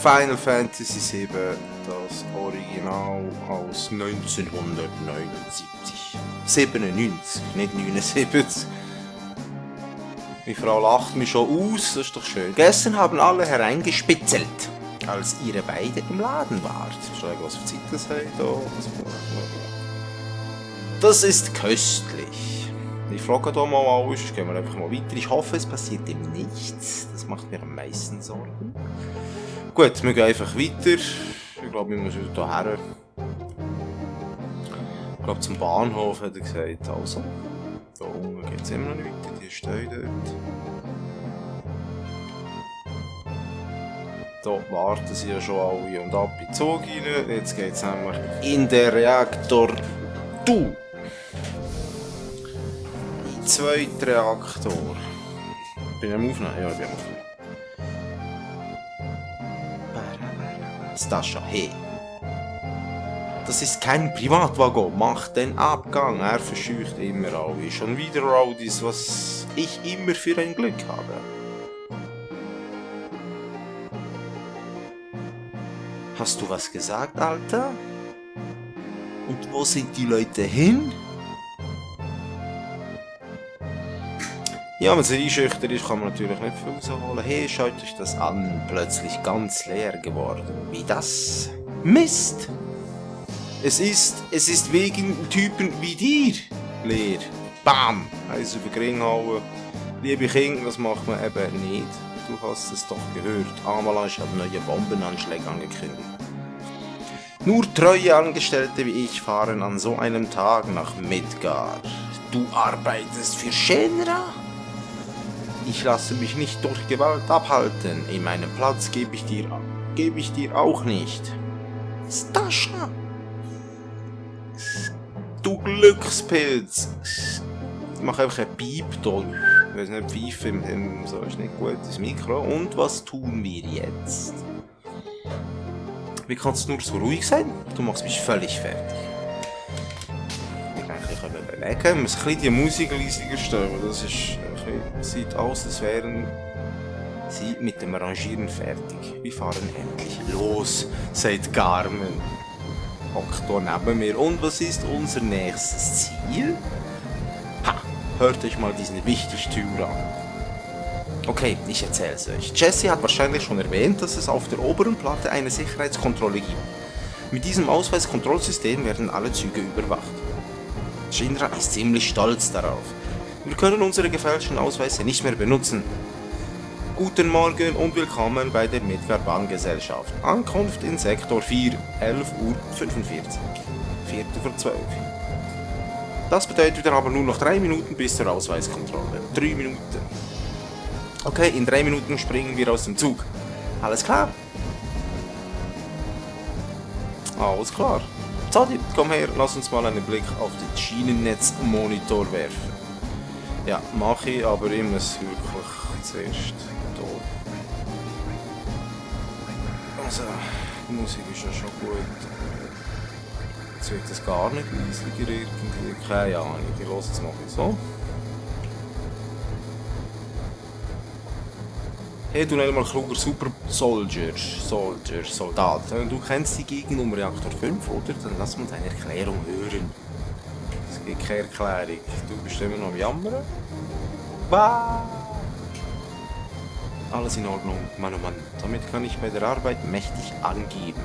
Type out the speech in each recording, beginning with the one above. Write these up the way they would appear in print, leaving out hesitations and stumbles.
Final Fantasy VII, das Original aus 1979. 97, nicht 79. Die Frau lacht mich schon aus, das ist doch schön. Gestern haben alle hereingespitzelt, als ihre beide im Laden wart. Schau, was für Zeit das hat. Das ist köstlich. Ich frage hier mal aus, gehen wir einfach mal weiter. Ich hoffe, es passiert ihm nichts. Das macht mir am meisten Sorgen. Gut, wir gehen einfach weiter. Ich glaube, wir müssen hierher. Ich glaube, zum Bahnhof hat er gesagt. Also, da unten geht es immer noch nicht weiter. Die stehen dort. Da warten sie ja schon alle und ab in den Zug rein. Jetzt geht es nämlich in den Reaktor Du. In den zweiten Reaktor. Bin ich am Aufnehmen? Ja, ich bin am Aufnehmen. Stascha, hey. Das ist kein Privatwaggon, macht den Abgang, er verscheucht immer alle. Schon wieder Rowdies, was ich immer für ein Glück habe. Hast du was gesagt, Alter? Und wo sind die Leute hin? Ja, wenn man einschüchtert ist, kann man natürlich nicht viel rausholen. Hey, schaut euch das an, plötzlich ganz leer geworden. Wie das? Mist! Es ist wegen Typen wie dir leer. Bam! Eins über den Ring hauen. Liebe Kinder, das macht man eben nicht. Du hast es doch gehört. Avalanche hat neue Bombenanschläge angekündigt. Nur treue Angestellte wie ich fahren an so einem Tag nach Midgard. Du arbeitest für Shenra? Ich lasse mich nicht durch Gewalt abhalten. In meinem Platz gebe ich dir auch nicht. Stascha! Du Glückspilz! Ich mache einfach einen Piepton. Ich weiß nicht, Pfeife so ist nicht gut, das Mikro. Und was tun wir jetzt? Wie kannst du nur so ruhig sein? Du machst mich völlig fertig. Ich denke, ich kann mich bewegen. Wir müssen ein bisschen die Musik leiser stellen. Das ist sieht aus, als wären sie mit dem Rangieren fertig. Wir fahren endlich los, sagt Carmen. Hockt hier neben mir. Und was ist unser nächstes Ziel? Ha! Hört euch mal diesen Wichtigtümer an. Okay, ich erzähl's euch. Jesse hat wahrscheinlich schon erwähnt, dass es auf der oberen Platte eine Sicherheitskontrolle gibt. Mit diesem Ausweiskontrollsystem werden alle Züge überwacht. Shinra ist ziemlich stolz darauf. Wir können unsere gefälschten Ausweise nicht mehr benutzen. Guten Morgen und willkommen bei der Midgard Bahngesellschaft. Ankunft in Sektor 4, 11:45 Uhr. 4:12. Das bedeutet aber nur noch 3 Minuten bis zur Ausweiskontrolle. 3 Minuten. Okay, in 3 Minuten springen wir aus dem Zug. Alles klar? Alles klar. Zadi, komm her, lass uns mal einen Blick auf den Schienennetzmonitor werfen. Ja, mache ich, aber ich muss wirklich zuerst hier. Also, die Musik ist ja schon gut. Jetzt wird es gar nicht leisiger irgendwie. Keine Ahnung, ich höre es mal so. Hey, du nennst mal Kruger Super Soldat. Du kennst die Gegend um Reaktor 5, oder? Dann lass mal deine Erklärung hören. Es gibt keine Erklärung. Du bist immer noch am Jammern. Wow. Alles in Ordnung, Mann, oh Mann. Damit kann ich bei der Arbeit mächtig angeben.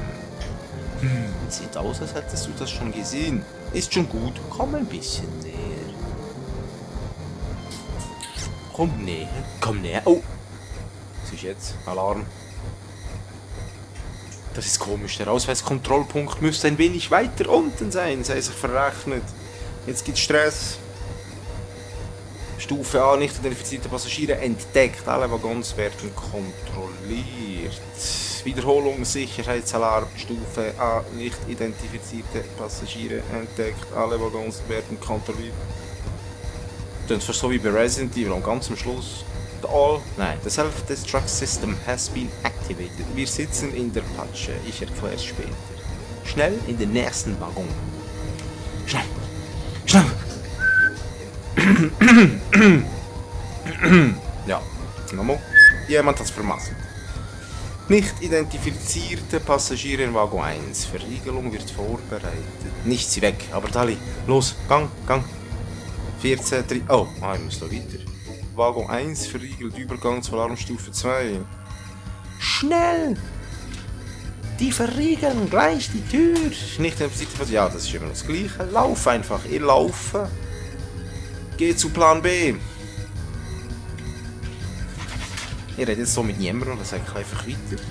Sieht aus, als hättest du das schon gesehen. Ist schon gut, komm ein bisschen näher. Komm näher. Oh! Was ist jetzt? Alarm. Das ist komisch, der Ausweiskontrollpunkt müsste ein wenig weiter unten sein, sei sich verrechnet. Jetzt gibt's Stress. Stufe A, nicht identifizierte Passagiere entdeckt. Alle Waggons werden kontrolliert. Wiederholung, Sicherheitsalarm. Stufe A, nicht identifizierte Passagiere entdeckt. Alle Waggons werden kontrolliert. Das ist so wie bei Resident Evil. Und ganz am Schluss. The Self-Destruct System has been activated. Wir sitzen in der Patsche. Ich erkläre es später. Schnell in den nächsten Waggon. Schnell. Ja, nochmal. Jemand hat's vermasselt. Nicht identifizierte Passagiere in Waggon 1. Verriegelung wird vorbereitet. Nicht sie weg, aber Dali, los, Gang, Gang. 14, 3, oh, ich muss da weiter. Waggon 1 verriegelt, Übergang zur Alarmstufe 2. Schnell! Die verriegeln gleich die Tür. Nicht identifizierte, ja, das ist immer das Gleiche. Lauf einfach, ihr laufen. Geh zu Plan B. Ich rede jetzt so mit niemandem, das sage ich einfach weiter.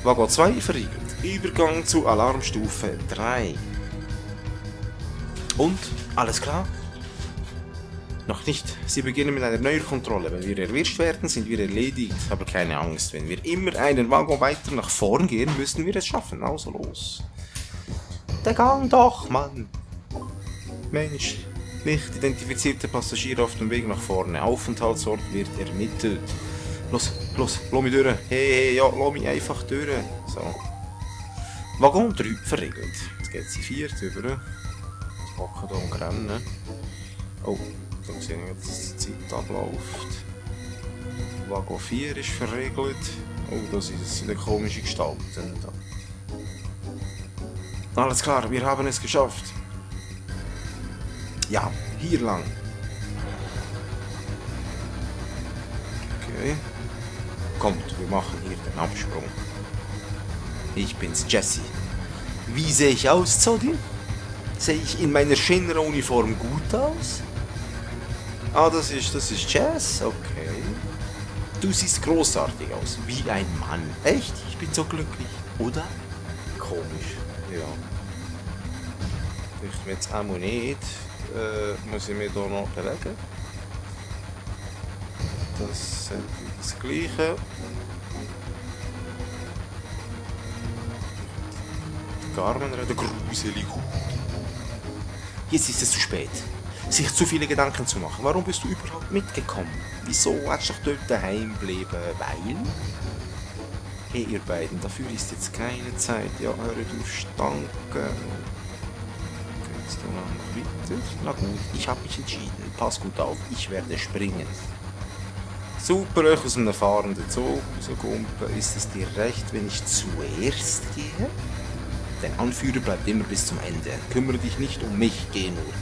Waggon 2 verriegelt. Übergang zu Alarmstufe 3. Und? Alles klar? Noch nicht. Sie beginnen mit einer Neukontrolle. Wenn wir erwischt werden, sind wir erledigt. Aber keine Angst, wenn wir immer einen Waggon weiter nach vorn gehen, müssen wir es schaffen. Also los. Der Gang doch, Mann. Mensch. Nicht identifizierte Passagiere auf dem Weg nach vorne. Aufenthaltsort wird ermittelt. Los, los, lass mich durch. Hey, ja, lass mich einfach durch. So. Waggon 3 verriegelt. Jetzt geht sie 4 über. Jetzt hocken hier und rennen. Oh, da sehe ich, dass die Zeit abläuft. Waggon 4 ist verriegelt. Oh, das sind komische Gestalten. Alles klar, wir haben es geschafft. Ja, hier lang. Okay. Kommt, wir machen hier den Absprung. Ich bin's, Jesse. Wie sehe ich aus, Zodi? Sehe ich in meiner Shinra-Uniform gut aus? Ah, das ist Jazz? Okay. Du siehst großartig aus, wie ein Mann. Echt? Ich bin so glücklich, oder? Komisch, ja. Ich mir jetzt auch nicht. Muss ich mich hier noch belegen. Das ist das Gleiche. Garmin reden gruselig. Jetzt ist es zu spät, sich zu viele Gedanken zu machen. Warum bist du überhaupt mitgekommen? Wieso hast du dich dort daheim bleiben? Weil? Hey ihr beiden, dafür ist jetzt keine Zeit. Ja, hört auf Stanken. Geht's da noch weiter? Na gut, ich habe mich entschieden. Pass gut auf, ich werde springen. Super, euch aus einem fahrenden Zug rauskumpen. Ist es dir recht, wenn ich zuerst gehe? Der Anführer bleibt immer bis zum Ende. Kümmere dich nicht um mich, geh nur.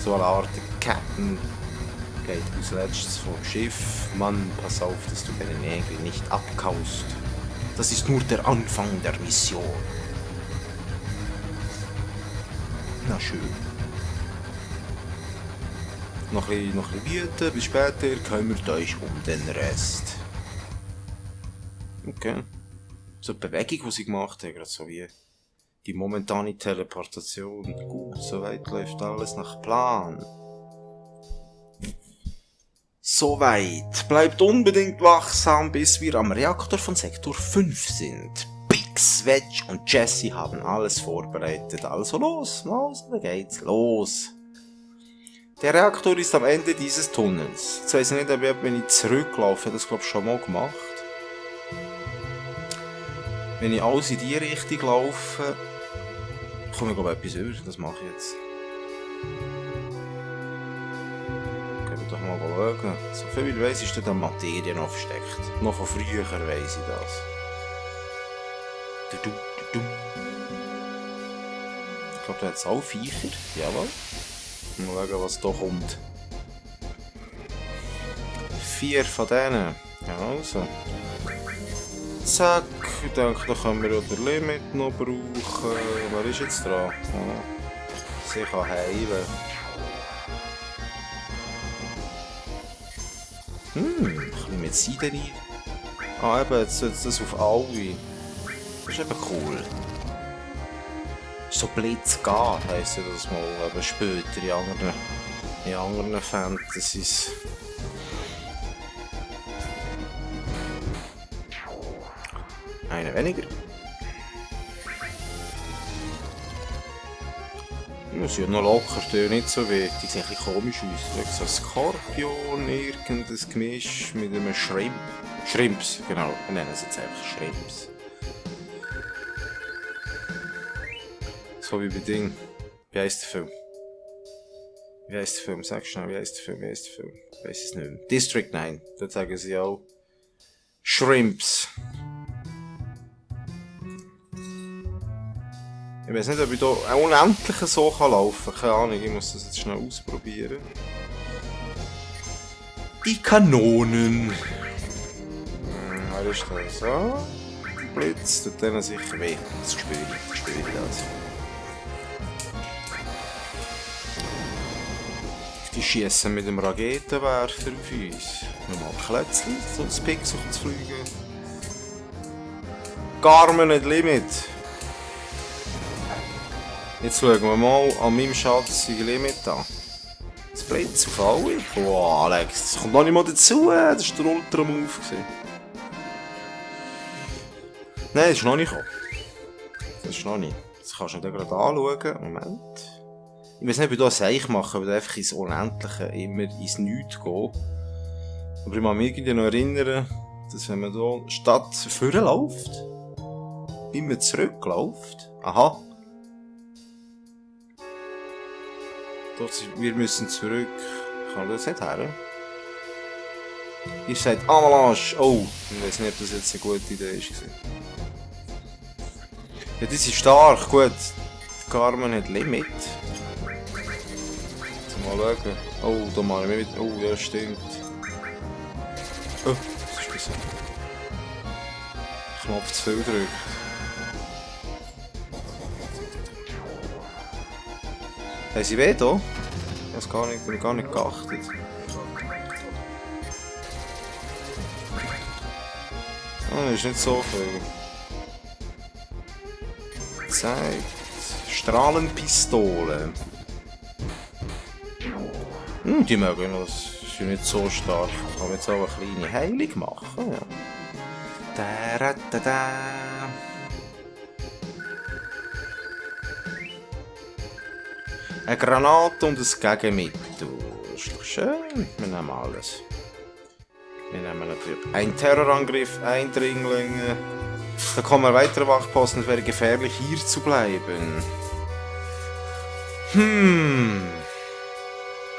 So eine Art Captain geht als letztes vom Schiff. Mann, pass auf, dass du deine Nägel nicht abkaust. Das ist nur der Anfang der Mission. Na schön. Noch ein bisschen bieten, bis später kümmert euch um den Rest. Okay. So eine Bewegung, die sie gemacht haben, gerade so wie die momentane Teleportation. Gut, soweit läuft alles nach Plan. Soweit. Bleibt unbedingt wachsam, bis wir am Reaktor von Sektor 5 sind. Bix, Wedge und Jesse haben alles vorbereitet. Also los, da geht's los. Der Reaktor ist am Ende dieses Tunnels. Jetzt weiss ich nicht, ob ich, wenn ich zurücklaufe, das glaube ich schon mal gemacht. Wenn ich alles in die Richtung laufe, komme ich glaube etwas über. Das mache ich jetzt. Können wir doch mal schauen. So viel ich weiss, ist da Materie noch versteckt. Noch von früher weiss ich das. Ich glaube, da hat es auch Viecher. Jawohl. Mal schauen, was da kommt. 4 von denen. Ja, also. Zack. Ich denke, da können wir auch den Limit noch brauchen. Wer ist jetzt dran? Ja. Sie kann heilen. Ein bisschen mit Seiden rein. Ah, eben, jetzt setzt das auf alle. Das ist eben cool. So Blitzgard heisst ja das mal, aber später in anderen Fantasies. Eine weniger. Ja, sie hat noch locker, stehen nicht so wichtig. Die sehen ein bisschen komisch aus. So ein Skorpion, irgendein Gemisch mit einem Shrimp. Shrimps, genau. Wir nennen es jetzt einfach Shrimps. So wie bei Ding. Wie heisst der Film? Wie heisst der Film? Sag schnell, wie heisst der Film? Ich weiss es nicht mehr. District 9. Dort sagen sie auch Shrimps. Ich weiß nicht, ob ich hier unendlich so laufen kann. Keine Ahnung, ich muss das jetzt schnell ausprobieren. Die Kanonen. Was ist das? So. Blitz, tut denen sicher weh. Das spüre ich das. Die schießen mit dem Raketenwerfer auf uns. Nochmal Klötzchen, so das Pixel zu fliegen. Garmin nicht Limit. Jetzt schauen wir mal an meinem Schatz Limit an. Das Blitz auf alle. Boah, Alex, das kommt noch nicht mal dazu. Das war der Ultra-Move. Nein, das ist noch nicht gekommen. Das ist noch nicht. Das kannst du dir gerade anschauen. Moment. Ich weiß nicht, ob ich hier ein Seich mache, weil einfach ins Unendliche immer ins Nichts geht. Aber ich kann mich irgendwie noch erinnern, dass wenn man hier statt vorne läuft, immer zurückläuft. Aha. Wir müssen zurück. Kann das nicht her? Ihr sagt Avalanche. Oh, ich weiß nicht, ob das jetzt eine gute Idee ist. Ja, die sind stark. Gut. Die Garmin hat Limit. Mal schauen. Oh, da mache ich mich mit. Oh, ja, stimmt. Oh, was ist das? Knopf zu viel drückt. Haben sie weh da? Ich habe gar nicht geachtet. Oh, das ist nicht so viel. Zeigt. Strahlenpistole. Die mögen das. Ist ja nicht so stark. Kann man jetzt auch eine kleine Heilung machen. Ja. Da, da, da. Eine Granate und ein Gegenmittel. Das ist doch schön. Wir nehmen alles. Wir nehmen natürlich einen Terrorangriff, Eindringlinge. Da kann man weiter Wachposten, es wäre gefährlich hier zu bleiben.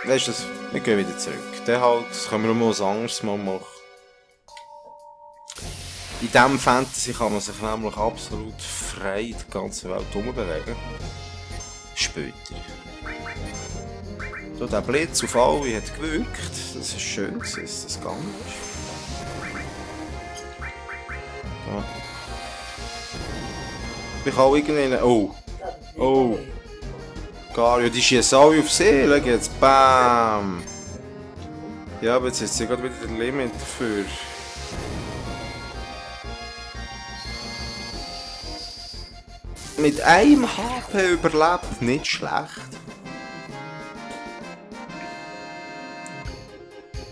Weißt du, wir gehen wieder zurück. Dann halt, das können wir nur was anderes mal machen. In diesem Fantasy kann man sich nämlich absolut frei in der ganzen Welt herumbewegen. Später. So, der Blitz auf alle hat gewirkt. Das ist schön, dass das gegangen ist. Ja. Ich kann irgendeinen... Oh! Oh! Gar ja, die schießen alle auf See. Schau jetzt. Bam! Ja, aber jetzt ist ja gerade wieder der Limit dafür. Mit einem HP überlebt, nicht schlecht.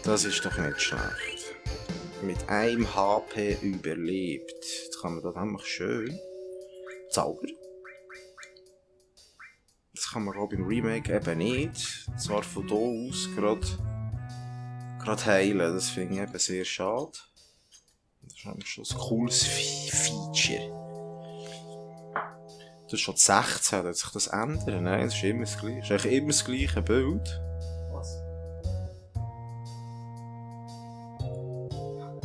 Das ist doch nicht schlecht. Mit einem HP überlebt. Jetzt kann man das einfach schön zaubern. Das kann man auch beim Remake eben nicht. Zwar von hier aus gerade heilen. Das finde ich eben sehr schade. Das ist eigentlich schon ein cooles Feature. Das ist schon 16, wird sich das ändern? Nein, das ist immer das gleiche. Das ist eigentlich immer das gleiche Bild. Was?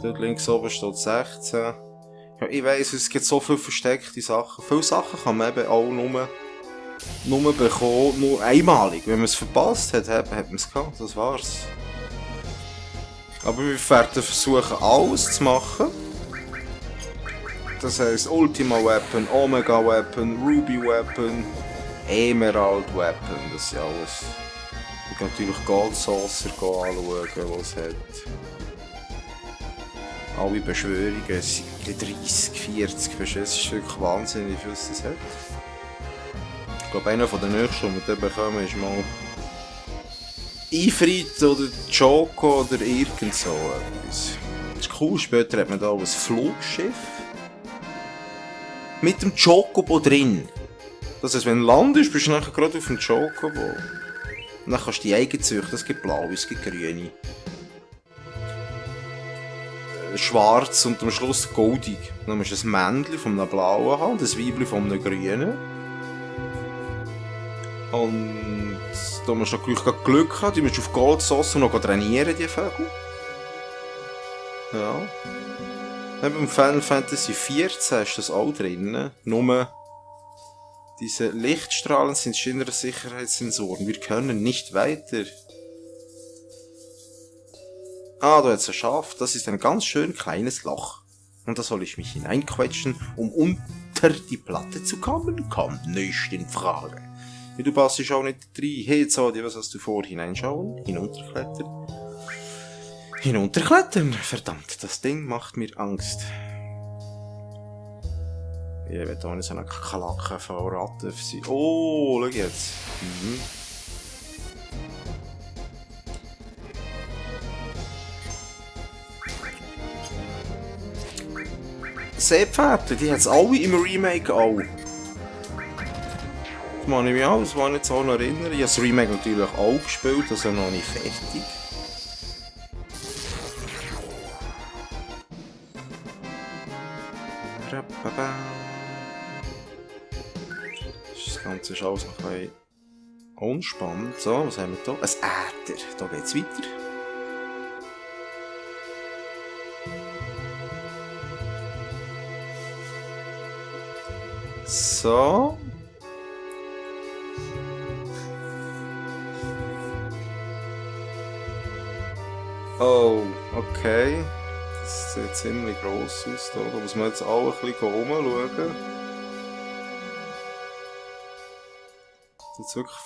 Dort links oben steht 16. Ja, ich weiss, es gibt so viele versteckte Sachen. Viele Sachen kann man eben auch nur bekommen, nur einmalig. Wenn man es verpasst hat, hat man es gehabt. Das war's. Aber wir werden versuchen, alles zu machen. Das heisst Ultima Weapon, Omega Weapon, Ruby Weapon, Emerald Weapon, das ist ja alles. Ich kann natürlich Gold Saucer anschauen, was es hat. Alle Beschwörungen, es sind 30, 40, es ist wirklich wahnsinnig, wie viel es hat. Ich glaube, einer der nächsten, die wir dann bekommen, ist mal Ifrit oder Choco oder irgend so etwas. Das ist cool, später hat man da ein Flugschiff. Mit dem Chocobo drin. Das heisst, wenn du landest, bist du nachher gerade auf dem Chocobo. Und dann kannst du die eigene züchten. Es gibt blaue, es gibt grüne. Schwarz und am Schluss goldig. Dann musst du ein Männchen von einem blauen haben und ein Weibchen von einem grünen. Und da musst du natürlich Glück haben. Die musst du auf Goldsauce noch trainieren, die Vögel. Ja. Beim Final Fantasy XIV ist das auch drin. Nur diese Lichtstrahlen sind innere Sicherheitssensoren. Wir können nicht weiter. Ah, da ist ein Schaf. Das ist ein ganz schön kleines Loch. Und da soll ich mich hineinquetschen, um unter die Platte zu kommen? Kommt nicht in Frage. Du passt auch nicht rein. Hey, Zodi, was hast du vor? Hineinschauen? Hinunterklettern? Hinunterklettern! Verdammt, das Ding macht mir Angst. Ich will da nicht so eine Kakerlake von Ratten sein. Oh, schau jetzt. Seepferde, die hat es alle im Remake auch. Das mache ich mich auch, das war nicht so erinnern. Ich habe das Remake natürlich auch gespielt, also noch nicht fertig. Das Ganze ist alles noch ein bisschen unspannend. So, was haben wir hier? Ein Äther. Da geht es weiter. So. Oh, okay. Das sieht ziemlich gross aus hier. Da muss man jetzt auch ein bisschen rumschauen.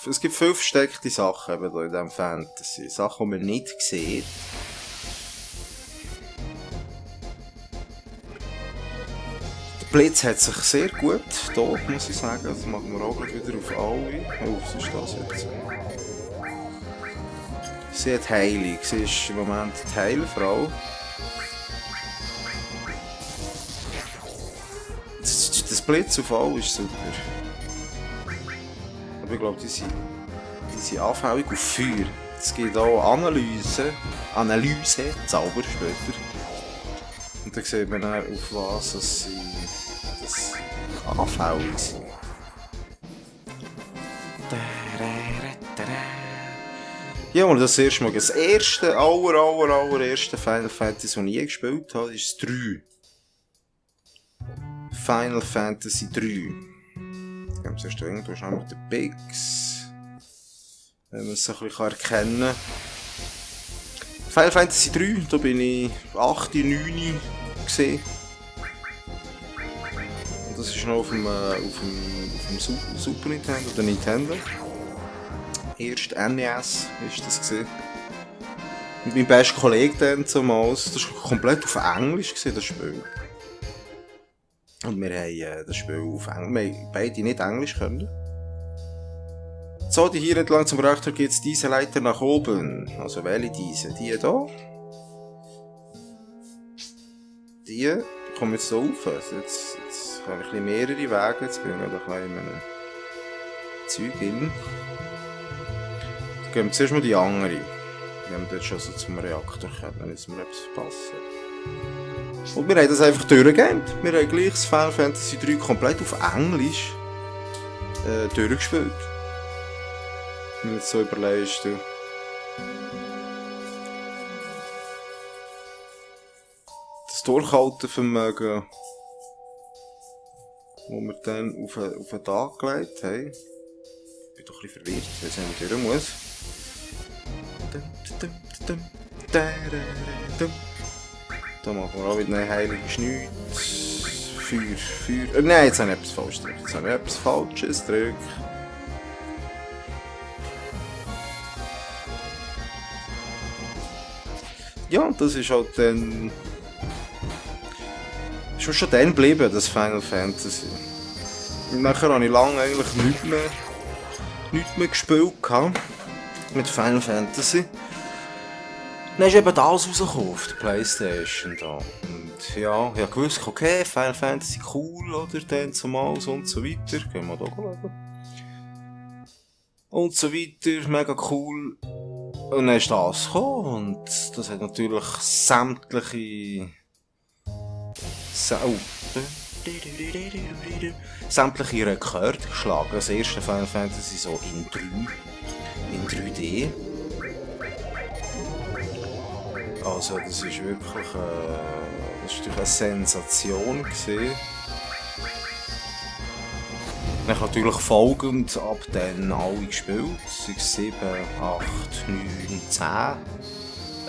Es gibt 5 versteckte Sachen eben hier in diesem Fantasy. Sachen, die man nicht sieht. Der Blitz hat sich sehr gut hier, muss ich sagen. Das machen wir auch gleich wieder auf alle. Oh, was ist das jetzt? Sie hat Heilung. Sie ist im Moment die Heilfrau. Das Blitz auf alle ist super. Aber ich glaube, die sind anfällig auf Feuer. Es gibt auch Analyse, Zauber später. Und dann sieht man dann, auf was sie anfällig sind. Ja, und das erste Mal, das allererste Final Fantasy, das ich je gespielt habe, ist das 3. Final Fantasy 3. Ganz erst irgendwo ist auch der Bix. Wenn man es ein bisschen erkennen kann. Final Fantasy 3, da bin ich 8, 9 gesehen. Und das ist noch auf dem Super Nintendo oder Nintendo. Erst NES ist das gesehen. Mit meinem besten Kollegen dann zumal. Das war komplett auf Englisch gesehen, das Spiel. Und wir haben das Spiel auf Englisch. Wir haben beide nicht Englisch können. So, die hier entlang zum Reaktor geht es diese Leiter nach oben. Also welche diese? Die hier. Die kommen jetzt so rauf. Also jetzt haben wir ein bisschen mehrere Wege. Jetzt bin ich noch ein bisschen in einem Zeug drin. Dann gehen wir zuerst mal die andere. Wenn wir dort schon so zum Reaktor kommen, dann müssen wir etwas verpassen. Und wir haben das einfach durchgegeben. Wir haben gleich das Final Fantasy 3 komplett auf Englisch durchgespielt. Wenn du jetzt so überlegst. Das Durchhaltevermögen, das wir dann auf den Tag gelegt haben. Ich bin doch ein bisschen verwirrt, wenn ich nicht durch muss. Da machen wir auch wieder eine heilige Schnee. Feuer. Nein, jetzt habe ich etwas falsch gedrückt. Jetzt habe ich etwas Falsches gedrückt. Ja, und das ist halt dann. Ist schon dann geblieben, das Final Fantasy. Und nachher habe ich lange eigentlich nichts mehr gespielt mit Final Fantasy. Dann ist eben das rausgekommen auf der Playstation da. Und ja, ich habe gewusst, okay, Final Fantasy cool oder dann zumals und so weiter. Gehen wir da schauen. Und so weiter, mega cool. Und dann ist das gekommen und das hat natürlich sämtliche Rekorde geschlagen. Das erste Final Fantasy so in 3D. Also das ist wirklich das ist natürlich eine Sensation gewesen. Ich habe natürlich folgend ab dann alle gespielt. 6, 7, 8, 9, 10,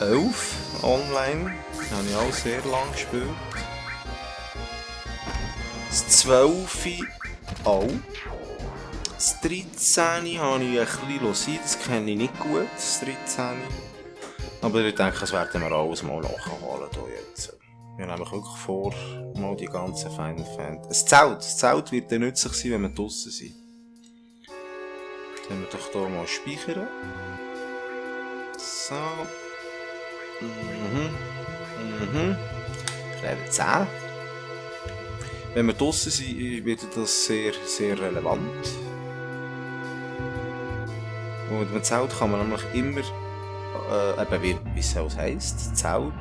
11 online. Das habe ich auch sehr lange gespielt. Das 12 auch. Das 13 habe ich ein bisschen sein, das kenne ich nicht gut, das 13. Aber ich denke, das werden wir alles mal nachholen hier jetzt. Wir haben nämlich wirklich vor, mal die ganzen Final Fantasy. Das Zelt wird dann nützlich sein, wenn wir draussen sind. Dann wir doch hier mal speichern. So. Level 10. Wenn wir draussen sind, wird das sehr, sehr relevant. Und mit dem Zelt kann man nämlich immer, eben wie es heisst, Zelt.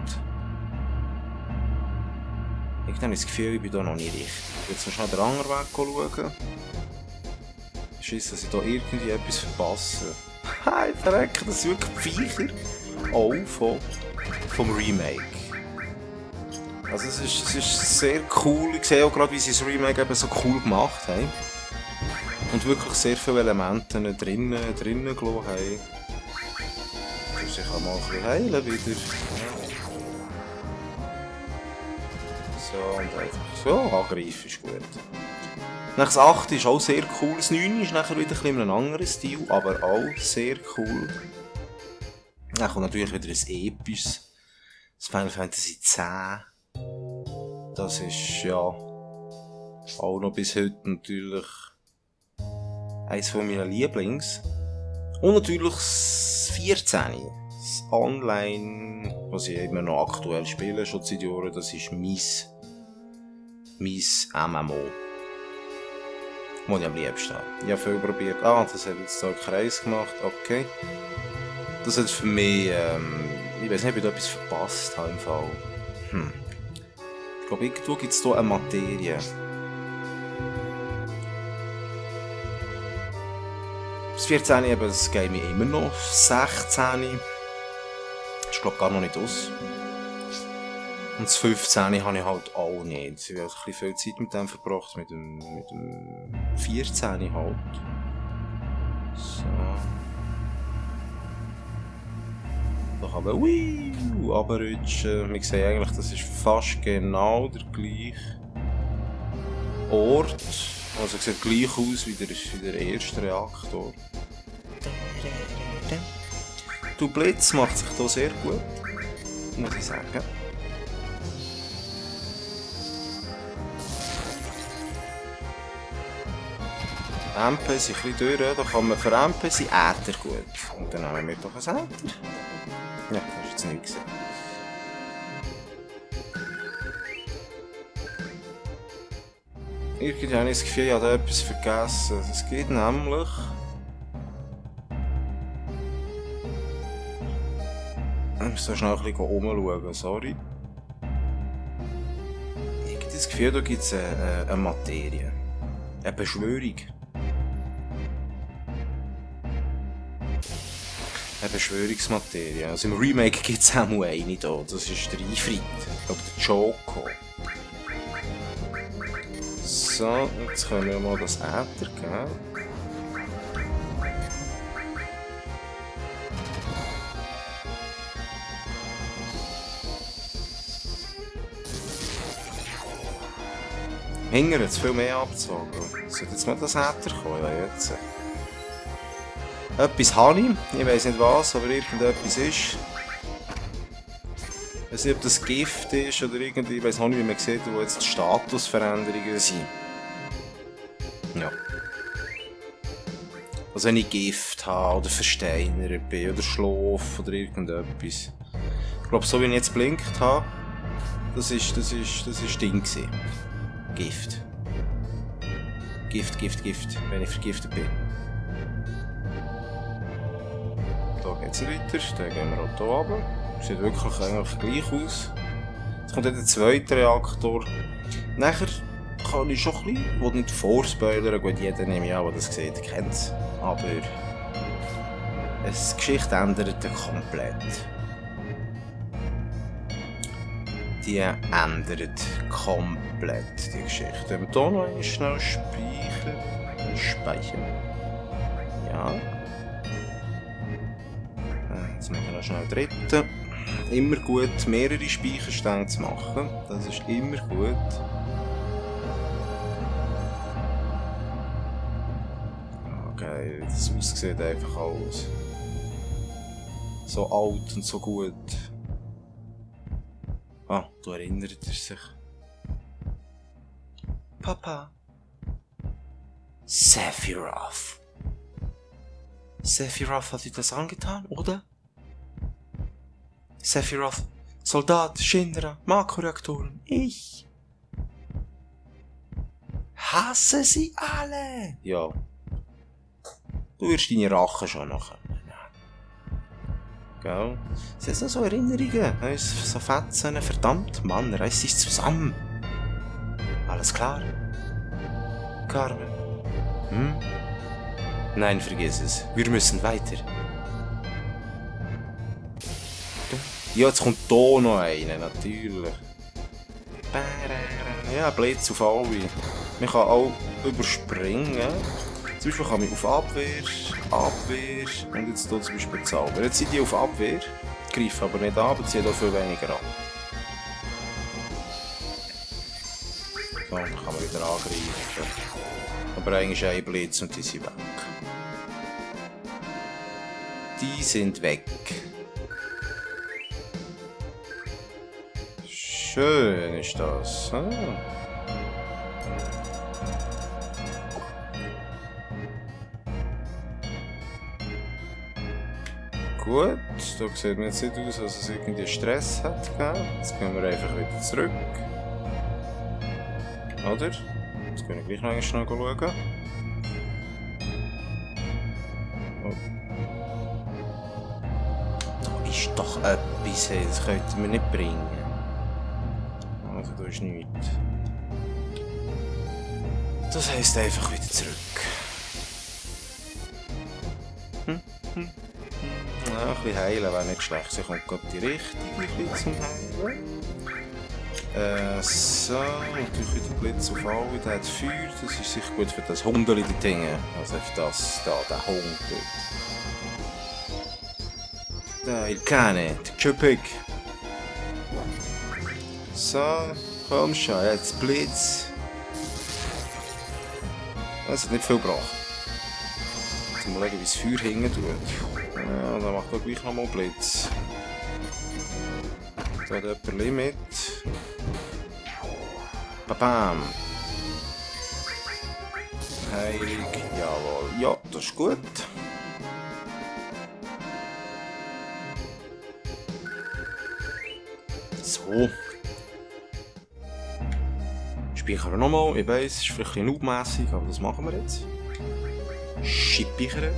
Ich habe das Gefühl, ich bin hier noch nicht richtig. Jetzt muss ich den anderen Weg schauen. Schiss, dass ich hier irgendwie etwas verpasse. Hey, verrecke, das sind wirklich Viecher. Auch vom Remake. Also es ist sehr cool. Ich sehe auch gerade, wie sie das Remake eben so cool gemacht haben. Und wirklich sehr viele Elemente drinnen gelassen haben. Also ich kann mal ein bisschen heilen wieder. So, und einfach so angreifen ist gut. Das 8 ist auch sehr cool. Das 9 ist nachher wieder ein bisschen in einem anderen Stil, aber auch sehr cool. Dann kommt natürlich wieder ein episches. Das Final Fantasy X. Das ist ja auch noch bis heute natürlich eines von meinen Lieblings. Und natürlich das 14. Das Online, was ich immer noch aktuell spiele, schon seit Jahren, das ist mein MMO. Das ich am liebsten habe. Ich habe viel probiert. Das hat jetzt da einen Kreis gemacht, okay. Das hat für mich, ich weiß nicht, ob ich da etwas verpasst habe im Fall. Ich glaube, irgendwo gibt es hier eine Materie. Das 14 eben, das game ich immer noch. 16 ist glaube gar noch nicht aus. Und das 15 habe ich halt auch nicht. Ich habe ein bisschen viel Zeit mit dem verbracht, mit dem 14 halt. So. Da kann man runterrutschen. Wir sehen eigentlich, das ist fast genau der gleiche Ort. Also sieht gleich aus wie der erste Reaktor. Du Blitz macht sich hier sehr gut, muss ich sagen. MP sind ein bisschen durch, da kann man für MP sind Äther gut. Und dann nehmen wir doch ein Äther. Ja, das war jetzt nichts. Irgendwie habe ich das Gefühl, ich habe da etwas vergessen. Es geht nämlich... Ich muss da schnell ein bisschen umschauen, sorry. Ich habe das Gefühl, da gibt es eine Materie. Eine Beschwörung. Eine Beschwörungsmaterie. Also im Remake gibt es auch nur eine da. Das ist der Ifrit. Oder der Choco. So, jetzt können wir mal das Äther geben. Hinter jetzt viel mehr abgezogen. Sollte jetzt mal das Äther kommen? Ja, jetzt. Etwas habe ich weiss nicht was, aber irgendetwas ist. Ich weiß nicht, ob das Gift ist oder irgendwie, ich weiss auch nicht, wie man sieht, wo jetzt die Statusveränderungen sind. Ja. Also wenn ich Gift habe oder versteinert bin oder schlafe oder irgendetwas. Ich glaube, so wie ich jetzt blinkt habe, das ist Ding gewesen. Gift. Gift, wenn ich vergiftet bin. Da geht's weiter, dann gehen wir auch hier runter. Sieht wirklich eigentlich gleich aus. Jetzt kommt dann der zweite Reaktor. Nachher kann ich schon ein bisschen, ich will nicht vorspoilern, gut, jeder nehme ich an, der das sieht, kennt es. Aber die Geschichte ändert komplett. die ändert komplett die Geschichte. Wenn wir hier noch einmal schnell speichern. Ja. Jetzt machen wir noch schnell den dritten. Immer gut, mehrere Speicherstände zu machen. Das ist immer gut. Okay, das aussieht einfach aus. So alt und so gut. Ah, du erinnert er sich. Papa. Sephiroth. Sephiroth hat dir das angetan, oder? Sephiroth, Soldat, Shinra, Makroreaktoren, ich. Hasse sie alle! Ja. Du wirst deine Rache schon noch. Gell? Sind das so Erinnerungen? So Fetzen, verdammt, Mann, reiß dich zusammen. Alles klar? Carmen? Hm? Nein, vergiss es. Wir müssen weiter. Ja, jetzt kommt hier noch einer, natürlich. Ja, Blitz auf alle. Man kann auch überspringen. Zum Beispiel kann man auf Abwehr und jetzt hier zum Beispiel Zauber. Jetzt sind die auf Abwehr, greifen aber nicht an, aber ziehen auch viel weniger an. So, dann kann man wieder angreifen. Aber eigentlich ist ein Blitz und die sind weg. Die sind weg. Schön ist das. Gut, da sieht man jetzt nicht aus, dass es irgendwie Stress hat. Jetzt gehen wir einfach wieder zurück. Oder? Jetzt können wir gleich noch schnell schauen. Oh. Da ist doch etwas, das könnten wir nicht bringen. Also da ist nichts. Das heisst einfach wieder zurück. Ja, ein bisschen heilen wäre nicht schlecht. Sie kommt gerade die richtige zum Heilen. So, natürlich wieder Blitz auf alle. Der hat Feuer, das ist sicher gut für das Hundeli, die Dinge. Also für das, da, der Hund dort. Da, il cane, der Chupik. So, komm schon, jetzt Blitz. Das hat nicht viel gebracht. Jetzt mal schauen, wie das Feuer hinten tut. Ja, dann macht er gleich nochmal Blitz. Da hat jemand mit. Babam. Heilig, jawohl. Ja, das ist gut. So. Speichern wir nochmal. Ich weiss, es ist vielleicht ein bisschen noobmässig, aber das machen wir jetzt. Speichern.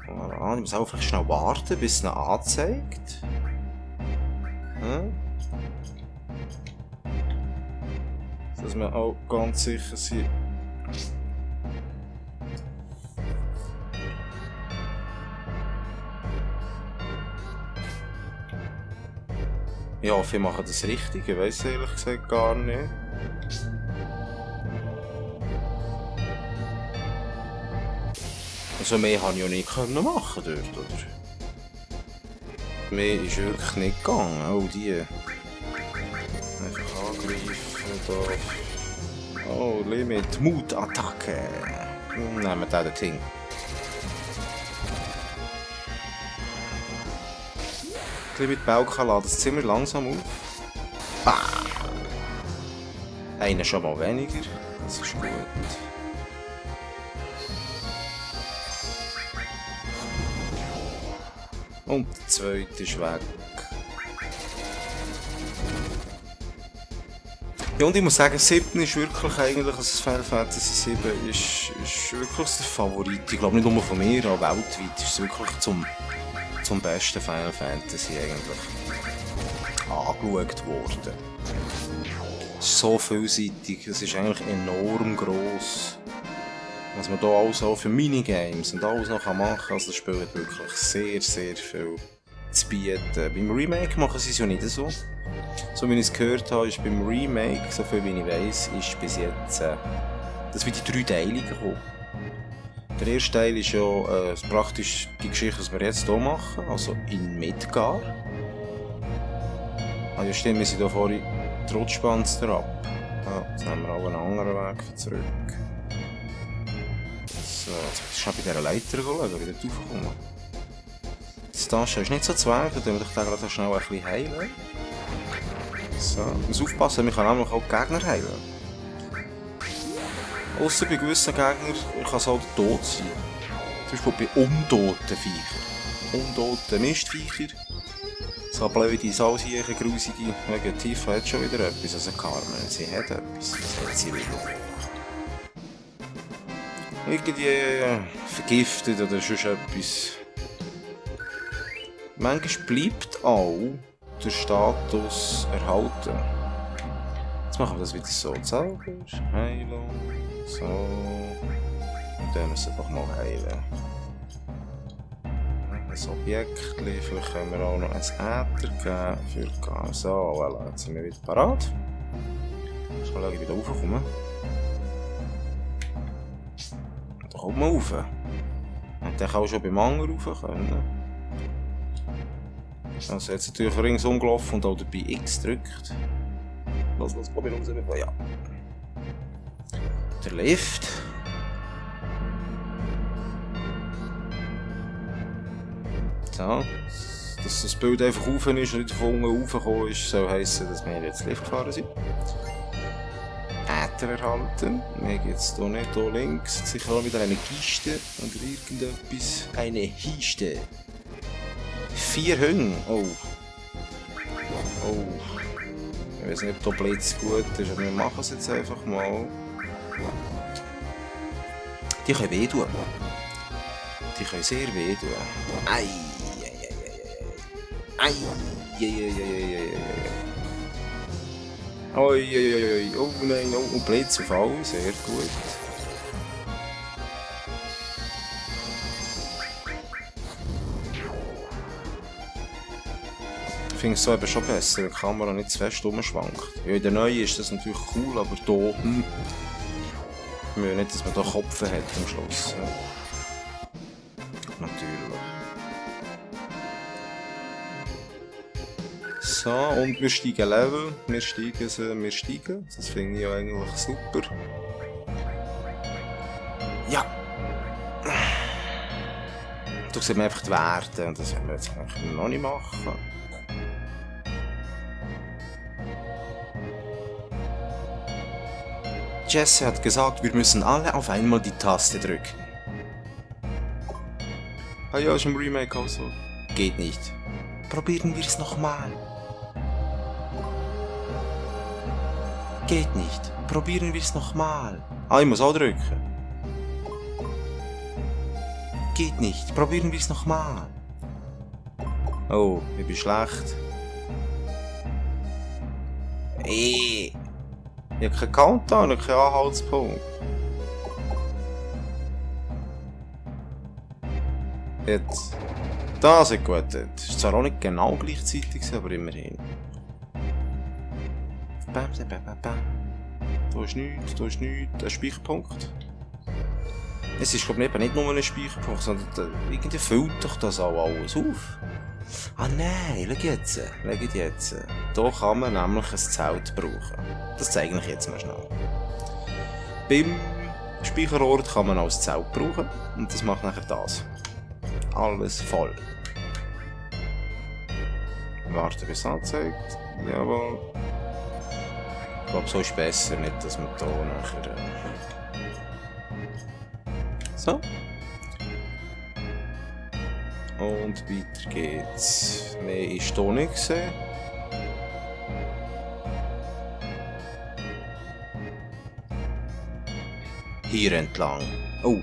Voilà. Ich muss auch vielleicht schnell warten, bis es ihn anzeigt. Hm? Dass wir auch ganz sicher sind. Ja, wir machen das richtig, ich weiss ehrlich gesagt gar nicht. Also mehr konnte ich auch nicht machen dort, oder? Mehr ist wirklich nicht gegangen, oh die. Einfach angreifen, da. Oh, Limit, Mutattacke. Nehmen wir das Ding. Mit Bauka laden es ziemlich langsam auf. Ah. Einer schon mal weniger, das ist gut. Und der zweite ist weg. Ja, und ich muss sagen, 7 ist wirklich eigentlich, also Final Fantasy 7 ist wirklich der Favorit. Ich glaube nicht nur von mir, aber weltweit ist es wirklich zum besten Final Fantasy eigentlich angeschaut worden. So vielseitig, es ist eigentlich enorm gross. Was man hier alles auch für Minigames und alles noch machen kann, also das Spiel hat wirklich sehr, sehr viel zu bieten. Beim Remake machen sie es ja nicht so. So wie ich es gehört habe, ist beim Remake, so viel wie ich weiss, ist bis jetzt das wie die 3 Teile gekommen. Der erste Teil ist ja praktisch die Geschichte, die wir jetzt hier machen, also in Midgar. Ah ja stimmt, wir sind hier vorhin die Rutschpanzer ab. Ja, jetzt haben wir auch einen anderen Weg für zurück. So, jetzt muss ich schon bei dieser Leiter schauen, wie dort raufkommen. Das Tasche ist nicht so zu weit, dann tun wir doch gerade schnell ein bisschen heilen. So, ich muss aufpassen, wir können nämlich auch die Gegner heilen. Ausser bei gewissen Gegnern kann es halt tot sein. Zum Beispiel bei untoten Viechern. Untote Mistviecher. So blöde, salzige, grusige. Wegen Tifa hat schon wieder etwas. Also Carmen, sie hat etwas. Was hat sie wieder? Irgendwie vergiftet oder sonst etwas. Manchmal bleibt auch der Status erhalten. Jetzt machen wir das wieder so. Zauber, Heilung. So. Und dann müssen wir doch mal heilen. Ein Objekt, vielleicht können wir auch noch ein Äther geben für Gas. So, voilà, jetzt sind wir wieder parat. Ich kann wieder raufkommen. Da kommt man rauf. Und dann kann auch schon beim anderen rauf können. Also jetzt natürlich ringsum gelaufen und auch dabei X gedrückt. Los, komm ich raus. Ja. Der Lift. So. Dass das Bild einfach rauf ist und nicht von unten raufgekommen ist, soll heissen, dass wir jetzt Lift gefahren sind. Äther erhalten. Mir geht es hier nicht, hier links. Sicher auch wieder eine Kiste oder irgendetwas. Eine Kiste. 4 Hünge. Oh. Oh. Ich weiß nicht, ob der Blitz gut ist, aber wir machen es jetzt einfach mal. Die können wehtun. Die können sehr wehtun. Ei, ei, ei, ei, ei, ei, ei, ei, ei, oh nein, oh, und Blitz auf alle, sehr gut. Ich finde es so eben schon besser, wenn die Kamera nicht zu fest rumschwankt. Ja, in der neuen ist das natürlich cool, aber hier, wir wollen nicht, dass man hier Kopf hat am Schluss. Natürlich. So, und wir steigen Level, wir steigen. Das finde ich ja eigentlich super. Ja! Da sieht man einfach die Werte und das werden wir jetzt eigentlich noch nicht machen. Jesse hat gesagt, wir müssen alle auf einmal die Taste drücken. Ah ja, ist im Remake auch so. Geht nicht. Probieren wir es nochmal. Geht nicht. Probieren wir es nochmal. Ah, ich muss auch drücken. Geht nicht. Probieren wir es nochmal. Oh, ich bin schlecht. Ich habe keinen Countdown, keinen Anhaltspunkt. Jetzt. Das ist gut. Das ist zwar auch nicht genau gleichzeitig, aber immerhin. Da ist nichts, da ist nichts. Ein Speicherpunkt. Es ist glaube ich nicht nur ein Speicherpunkt, sondern irgendwie füllt doch das auch alles auf. Ah nein, schau jetzt. Hier kann man nämlich ein Zelt brauchen. Das zeige ich jetzt mal schnell. Beim Speicherort kann man auch ein Zelt brauchen und das macht nachher das. Alles voll. Warten bis es anzeigt. Jawohl. Ich glaube, so ist besser, nicht dass man hier nachher... So. Und weiter geht's. Mehr ist hier nicht gesehen. Hier entlang. Oh.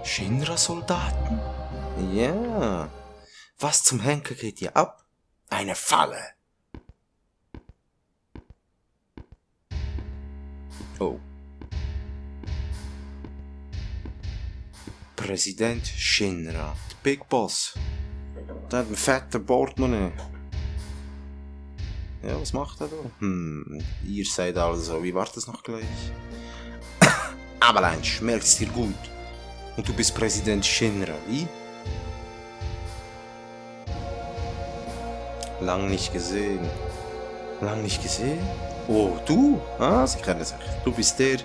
Shinra-Soldaten? Ja. Was zum Henker geht hier ab? Eine Falle. Oh. Präsident Shinra, der Big Boss. Der hat ein fetten Portemonnaie. Ja, was macht er da? Ihr seid also, wie war das noch gleich? Avalanche, merk's dir gut. Und du bist Präsident Shinra, wie? Lang nicht gesehen. Lang nicht gesehen? Oh, du? Ah, sie kennen sich. Du bist der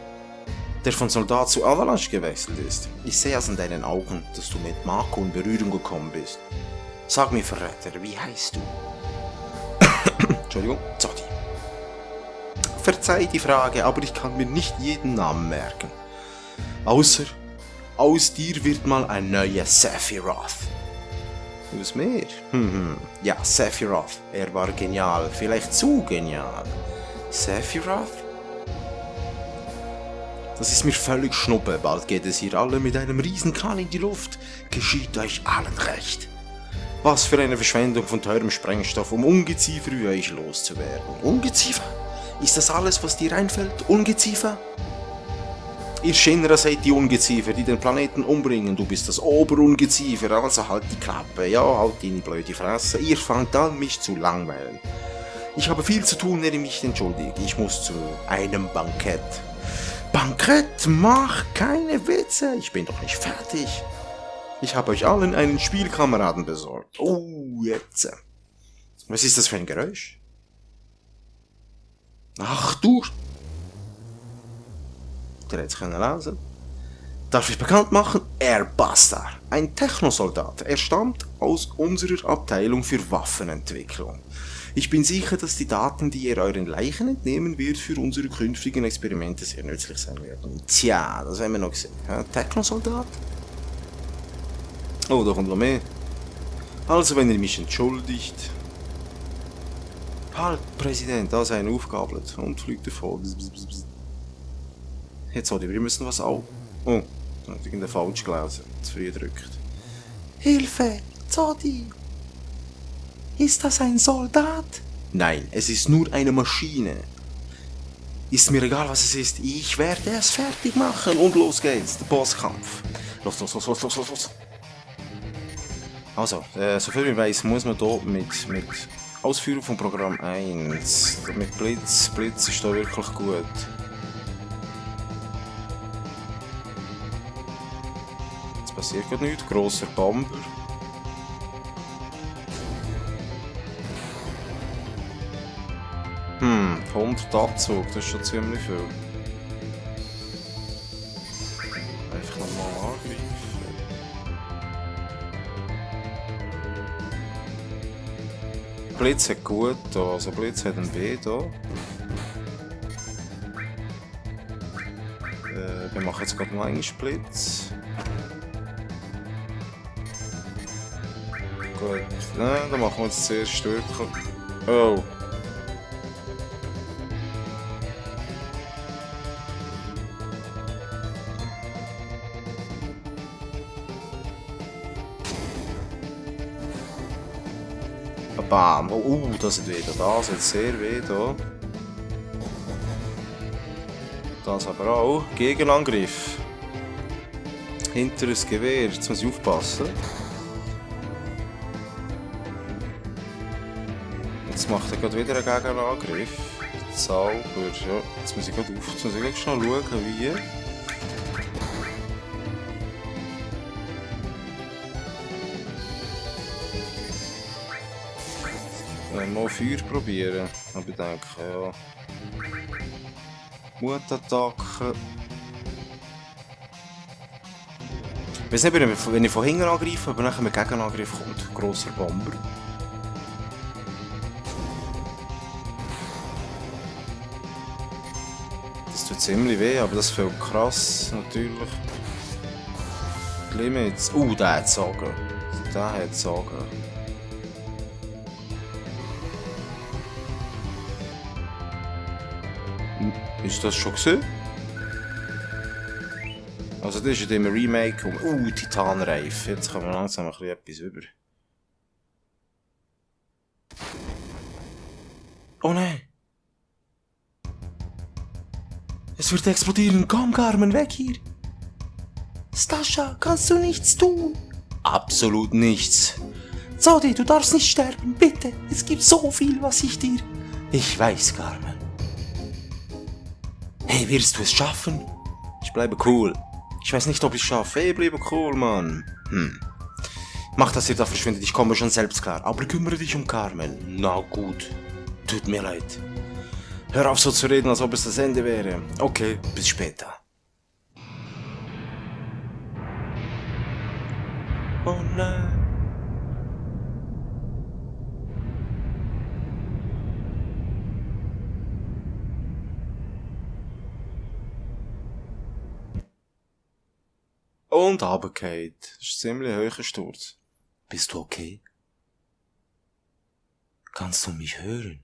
von Soldat zu Avalanche gewechselt ist. Ich sehe es an deinen Augen, dass du mit Mako in Berührung gekommen bist. Sag mir, Verräter, wie heißt du? Entschuldigung, Zodi. Verzeih die Frage, aber ich kann mir nicht jeden Namen merken. Außer, aus dir wird mal ein neuer Sephiroth. Was mehr? Ja, Sephiroth. Er war genial, vielleicht zu genial. Sephiroth? Das ist mir völlig schnuppe, bald geht es hier alle mit einem Riesenkran in die Luft. Geschieht euch allen recht. Was für eine Verschwendung von teurem Sprengstoff, um Ungeziefer wie euch loszuwerden. Ungeziefer? Ist das alles, was dir einfällt? Ungeziefer? Ihr Shinra seid die Ungeziefer, die den Planeten umbringen. Du bist das Oberungeziefer, also halt die Klappe. Ja, halt deine blöde Fresse. Ihr fangt an, mich zu langweilen. Ich habe viel zu tun, wenn ihr mich entschuldigt. Ich muss zu einem Bankett. Bankett? Mach keine Witze. Ich bin doch nicht fertig. Ich habe euch allen einen Spielkameraden besorgt. Oh, jetzt. Was ist das für ein Geräusch? Ach du... Der hätte es lesen. Darf ich bekannt machen? Airbuster. Ein Technosoldat. Er stammt aus unserer Abteilung für Waffenentwicklung. Ich bin sicher, dass die Daten, die ihr euren Leichen entnehmen wird, für unsere künftigen Experimente sehr nützlich sein werden. Tja, das haben wir noch gesehen. Ja, Technosoldat? Oh, da kommt noch mehr. Also, wenn ihr mich entschuldigt... Halt, Präsident, da ist einer aufgabelt und fliegt davon. Jetzt hat wir müssen was auch... Oh, da hat irgendein falsch gelesen. Zu früh gedrückt. Hilfe! Zodi! Ist das ein Soldat? Nein, es ist nur eine Maschine. Ist mir egal, was es ist. Ich werde es fertig machen. Und los geht's. Der Bosskampf. Los, los, los, los, los, los, los. Also, soviel ich weiss, muss man hier mit Ausführung von Programm 1. Mit Blitz. Blitz ist da wirklich gut. Jetzt passiert gerade nichts. Grosser Bomber. Hm, 100 Abzug, das ist schon ziemlich viel. Einfach nochmal angreifen. Blitz hat gut da, also Blitz hat ein B da. Wir machen jetzt gerade noch einen Blitz. Gut, dann machen wir jetzt zuerst wirklich. Oh! Bam! Oh, das hat weh. Das hat sehr weh da. Das aber auch. Gegenangriff. Hinter das Gewehr. Jetzt muss ich aufpassen. Jetzt macht er gerade wieder einen Gegenangriff. Sauber. Ja. Jetzt muss ich gerade auf. Jetzt muss ich gerade schnell schauen, wie. Mal Feuer probieren, aber ich denke, ja. Mutattacke. Ich weiß nicht, wenn ich von hinten angreife, aber nachher mit Gegenangriff kommt. Grosser Bomber. Das tut ziemlich weh, aber das fällt krass, natürlich. Die Limits. Der hat Sagen. Der hat Sagen. Ist das schon gesehen? Also das ist ja im Remake um... Titanreif. Jetzt kommen wir langsam ein bisschen etwas über. Oh nein! Es wird explodieren! Komm, Carmen, weg hier! Stascha, kannst du nichts tun? Absolut nichts. Saudi, du darfst nicht sterben, bitte. Es gibt so viel, was ich dir... Ich weiß, Carmen. Hey, wirst du es schaffen? Ich bleibe cool. Ich weiß nicht, ob ich es schaffe. Hey, bleibe cool, Mann. Mach, dass ihr da verschwindet, ich komme schon selbst klar. Aber kümmere dich um Carmen. Na gut. Tut mir leid. Hör auf so zu reden, als ob es das Ende wäre. Okay, bis später. Oh nein. Und runtergefallen. Das ist ein ziemlich hoher Sturz. Bist du okay? Kannst du mich hören?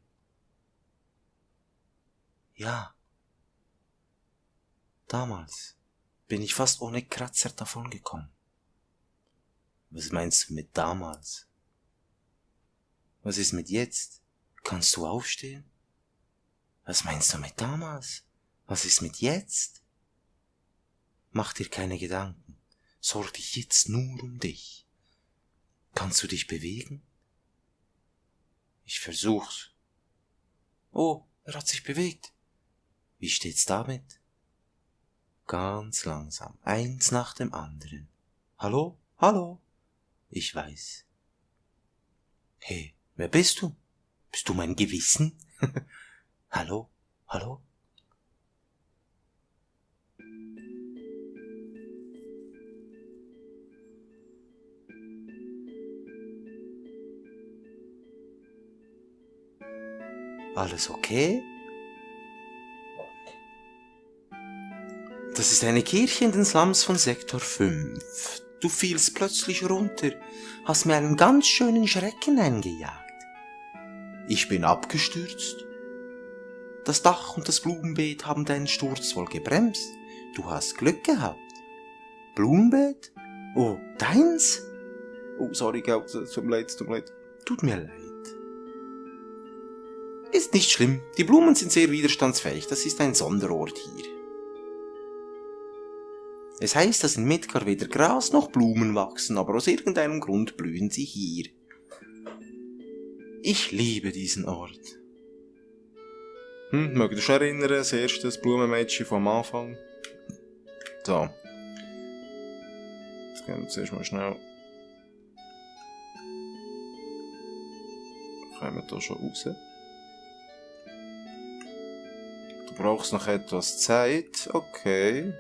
Ja. Damals bin ich fast ohne Kratzer davongekommen. Was meinst du mit damals? Was ist mit jetzt? Kannst du aufstehen? Was meinst du mit damals? Was ist mit jetzt? Mach dir keine Gedanken. Sorg dich jetzt nur um dich. Kannst du dich bewegen? Ich versuch's. Oh, er hat sich bewegt. Wie steht's damit? Ganz langsam, eins nach dem anderen. Hallo? Hallo? Ich weiß. Hey, wer bist du? Bist du mein Gewissen? Hallo? Hallo? Alles okay? Das ist eine Kirche in den Slums von Sektor 5. Du fielst plötzlich runter, hast mir einen ganz schönen Schrecken eingejagt. Ich bin abgestürzt. Das Dach und das Blumenbeet haben deinen Sturz wohl gebremst. Du hast Glück gehabt. Blumenbeet? Oh, deins? Oh, sorry, tut mir leid. Tut mir leid. Ist nicht schlimm, die Blumen sind sehr widerstandsfähig, das ist ein Sonderort hier. Es heißt, dass in Midgar weder Gras noch Blumen wachsen, aber aus irgendeinem Grund blühen sie hier. Ich liebe diesen Ort. Mögt ihr euch erinnern, das erste Blumenmädchen vom Anfang? So. Jetzt gehen wir zuerst mal schnell. Kommen wir da schon raus? Du brauchst noch etwas Zeit. Okay.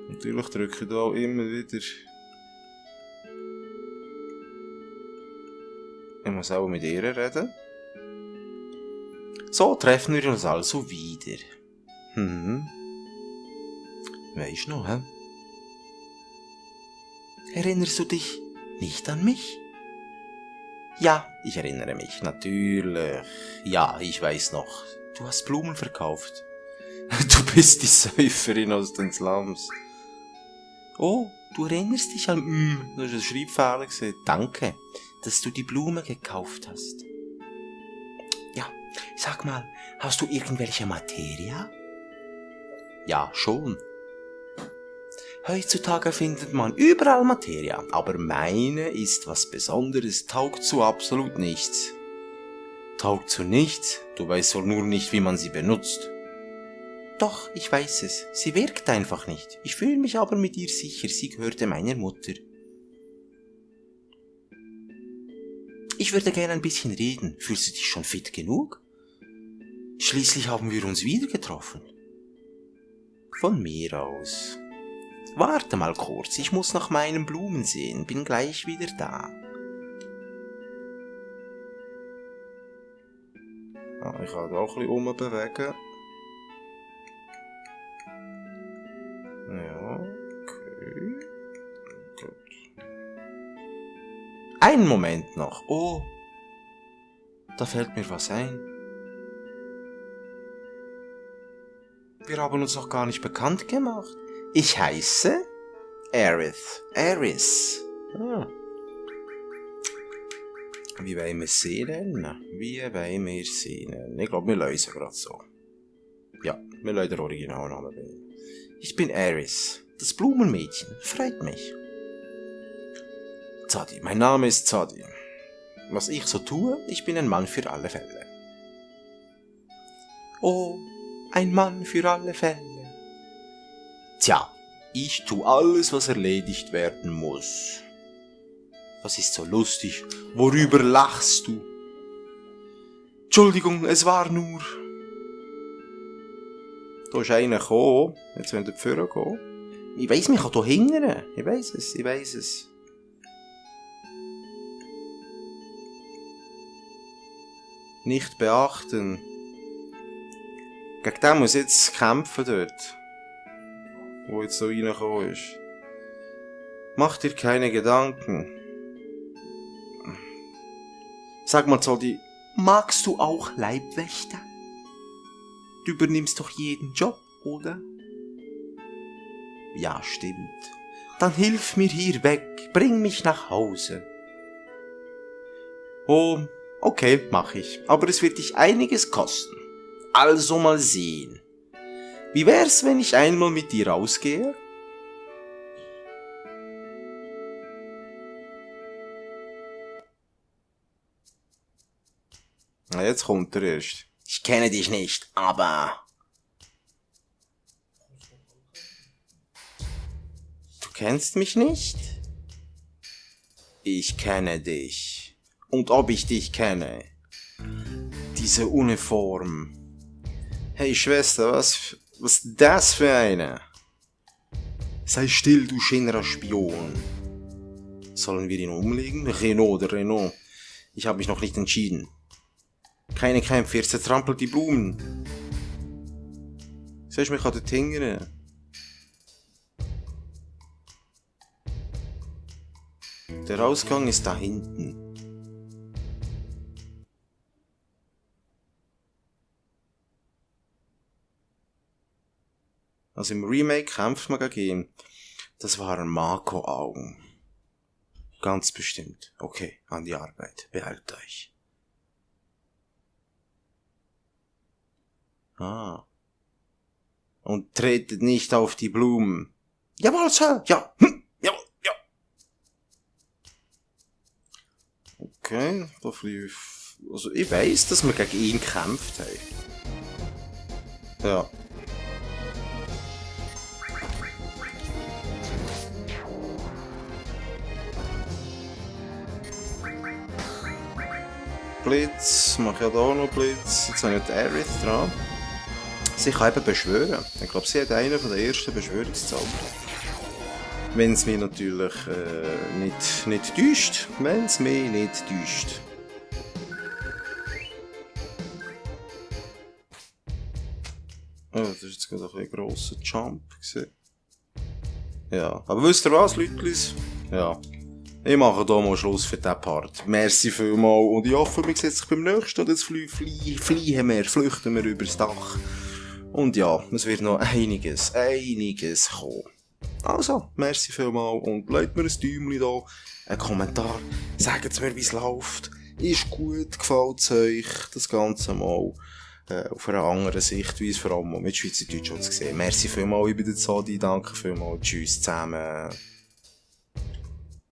Natürlich drücke ich da immer wieder. Ich muss auch mit ihr reden. So treffen wir uns also wieder. Weisst noch, hä? Erinnerst du dich nicht an mich? Ja, ich erinnere mich, natürlich. Ja, ich weiß noch. Du hast Blumen verkauft. Du bist die Säuferin aus den Slums. Oh, du erinnerst dich an... Du hast einen Schreibfehler gesehen. Danke, dass du die Blume gekauft hast. Ja, sag mal, hast du irgendwelche Materia? Ja, schon. Heutzutage findet man überall Materia, aber meine ist was Besonderes, taugt zu absolut nichts. Taugt zu nichts? Du weißt wohl nur nicht, wie man sie benutzt. Doch, ich weiß es. Sie wirkt einfach nicht. Ich fühle mich aber mit ihr sicher, sie gehörte meiner Mutter. Ich würde gerne ein bisschen reden. Fühlst du dich schon fit genug? Schließlich haben wir uns wieder getroffen. Von mir aus. Warte mal kurz, ich muss nach meinen Blumen sehen, bin gleich wieder da. Ich kann da auch ein bisschen rumbewegen. Ja, okay. Gut. Einen Moment noch. Oh, da fällt mir was ein. Wir haben uns noch gar nicht bekannt gemacht. Ich heiße Aerith. Aerith. Wie wollen wir sie nennen? Ich glaube, wir lösen gerade so. Ja, wir lassen den Originalnamen wählen. Ich bin Aerith, das Blumenmädchen. Freut mich. Zadi, mein Name ist Zadi. Was ich so tue, ich bin ein Mann für alle Fälle. Oh, ein Mann für alle Fälle. Tja, ich tu alles, was erledigt werden muss. Was ist so lustig? Worüber lachst du? Entschuldigung, es war nur... Da ist einer gekommen, jetzt wenn der Pfarrer kommen. Ich weiss, mich kann hier hingern. Ich weiss es. Nicht beachten. Gegen den muss jetzt kämpfen dort. Wo jetzt so reingekommen ist. Mach dir keine Gedanken. Sag mal, Zoldi, magst du auch Leibwächter? Du übernimmst doch jeden Job, oder? Ja, stimmt. Dann hilf mir hier weg, bring mich nach Hause. Oh, okay, mach ich. Aber es wird dich einiges kosten. Also mal sehen. Wie wär's, wenn ich einmal mit dir rausgehe? Na, jetzt kommt er erst. Ich kenne dich nicht, aber... Du kennst mich nicht? Ich kenne dich. Und ob ich dich kenne? Diese Uniform. Hey Schwester, was das für eine? Sei still, du Schinnerer Spion. Sollen wir ihn umlegen? Renault oder Renault? Ich habe mich noch nicht entschieden. Keine Kämpfe, er zertrampelt die Blumen. Siehst du mich an den Tingern? Der Ausgang ist da hinten. Also im Remake kämpft man gegen ihn. Das waren Mako-Augen. Ganz bestimmt. Okay, an die Arbeit. Beeilt euch. Ah. Und tretet nicht auf die Blumen. Jawohl, Sir. Ja. Jawohl, ja. Okay, da fliegt... Also ich weiss, dass wir gegen ihn gekämpft haben. Ja. Blitz, mache ja da auch noch Blitz. Jetzt habe ich die Aerith dran. Sie kann eben beschwören. Ich glaube, sie hat einen von den ersten Beschwörungszauber. Wenn es mich natürlich nicht täuscht. Wenn es mich nicht täuscht. Oh, das ist jetzt gerade ein grosser Jump gewesen. Ja, aber wisst ihr was, Leutlis? Ja. Ich mache hier mal Schluss für diesen Part. Merci vielmals und ich hoffe, wir sehen sich beim nächsten und jetzt flüchten wir übers Dach. Und ja, es wird noch einiges kommen. Also, merci vielmals und lasst mir ein Däumchen da, einen Kommentar, sagt mir, wie es läuft. Ist gut, gefällt es euch, das Ganze mal auf einer anderen Sichtweise, vor allem mit Schweizerdeutsch zu sehen. Merci vielmals, ich bin der Zadi, danke vielmals, tschüss zusammen.